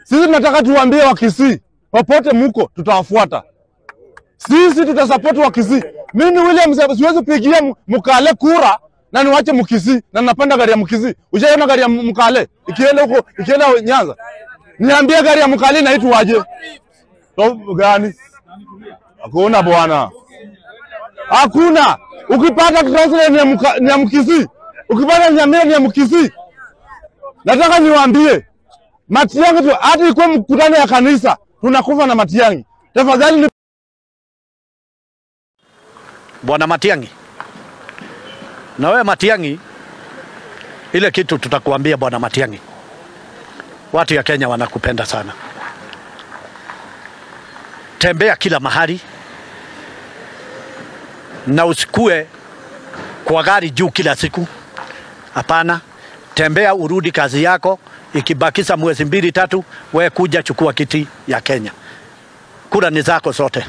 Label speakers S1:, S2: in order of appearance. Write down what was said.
S1: Sisi tunataka tuwaambie Wakisii, popote muko tutawafuata. Sisi tutasupport Wakisii. Mimi William siwezi pigia Mkale kura na niwache Mkisii, na napanda gari ya Mkisii. Ushaiona gari ya Mkale ikienda huko, ikienda Nyanza? Niambie gari ya Mkale inaitwaje? Gani? Hakuna bwana. Hakuna. Ukipata translate ni ya Mkisii. Ukipata Nyamira ni ya Mkisii. Nataka niwaambie Matiang'i tu, hata ikuwe mkutano ya kanisa tunakufa na Matiang'i. Tafadhali ni
S2: Bwana Matiang'i. Na wewe Matiang'i, ile kitu tutakuambia Bwana Matiang'i, watu ya Kenya wanakupenda sana. Tembea kila mahali na usikue kwa gari juu kila siku. Hapana, tembea urudi kazi yako. Ikibakisa mwezi 2-3, wewe kuja chukua kiti ya Kenya. Kura ni zako zote.